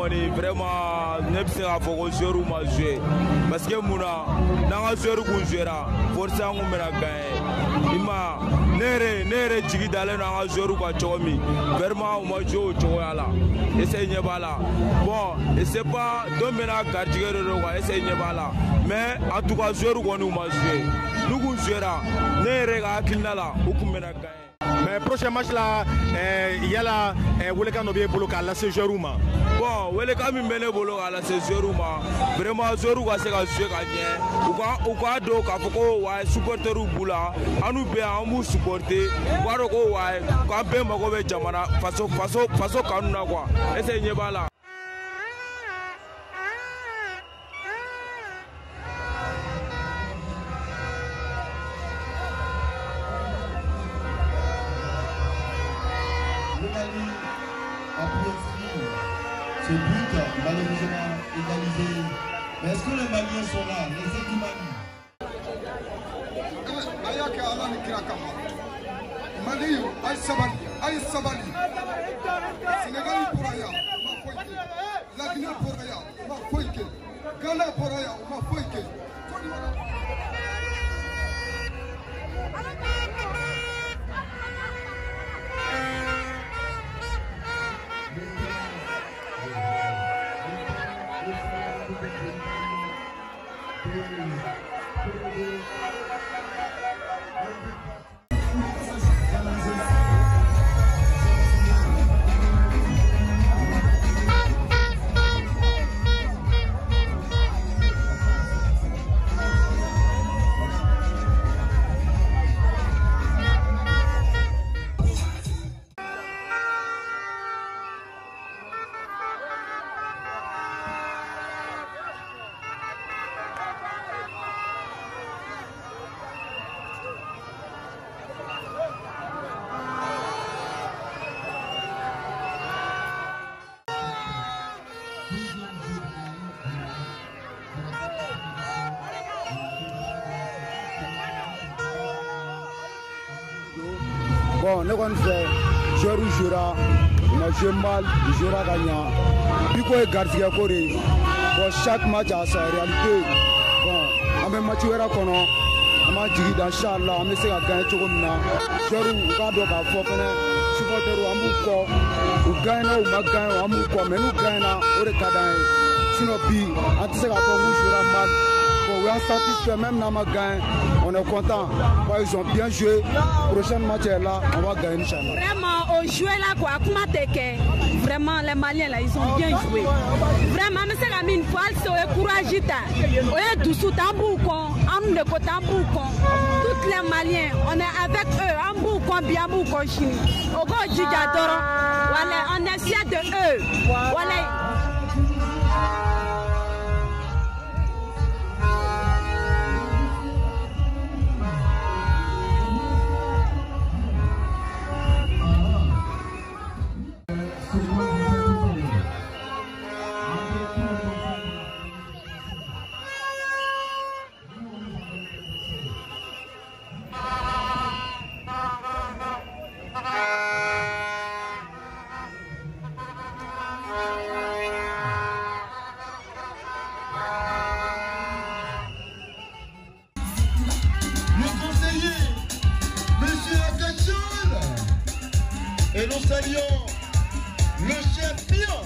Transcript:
kɔni vraiment ne bɛ se k'a fɔ ko joueur ma jouer parce que mun na n'an ka joueur kun jouera forcément an kun bɛna gagner i ma ne yɛrɛ jigi dalen don an ka joueur kan cogo min vraiment u ma jouer o cogoya la essaye ɲɛ b'a la bon c'est pas don bɛ n'a garijɛgɛ de don quoi essaye ɲɛ b'a la mais en tout cas joueur kɔni u ma jouer n'u kun jouera ne yɛrɛ ka hakilina la u kun bɛna gagner. Mais prochain match là, yala welekan dɔ b'e bolo k'a lase joueur ma. Bon welekan min bɛ ne bolo k'a lase joueur ma vraiment joueur ka se ka jouer ka ɲɛ u k'a dɔn k'a fɔ ko wa supporters b'u la an n'u bɛ yan an b'u supporter u k'a dɔn ko wa k'an bɛɛ mago bɛ jamana faso kanu na quoi essaye ɲɛ b'a la. Ce but, malheureusement égalisé. Mais est-ce que les Maliens sont là, les aides du Mali? Ayaka Allah ni kira kama. Mali, aïe sabali, aïe sabali. Sénégal pour aya, ma foike. La Guinée pour aya, ma foike. Ghana pour aya, ma foike. Bon, ne kɔni fɛ joueur jouera u ma jouer mal u jouera ka ɲa bi ko ye garijɛgɛ ko de ye bon chaque match a sa réalité bon an bɛ match wɛrɛ kɔnɔ an b'an jigi da inchallah an bɛ se ka gagner cogo min na joueur u k'a dɔn k'a fɔ fɛnɛ supporters an b'u kɔ u gagnera u ma gagner an b'u kɔ mais n'u gagnera o de ka d'an ye sinon bi an tɛ se k'a fɔ k'u jouera mal. Bon, on est satisfait, même n'an ma gagné, on est content. Bon, ils ont bien joué. Prochain match est là, on va gagner, inchallah. Vraiment, au joué là, quoi, comment t'es que vraiment, les Maliens là, ils ont bien joué. Vraiment, mais c'est la mine, faut aller courage, on est dessous, tambou, tous les Maliens, on est avec eux, ambou, bien, ambou, chini. Au go, Djidjadoro, voilà, on est fiers de eux. Voilà. Et nous saluons le chef Pion.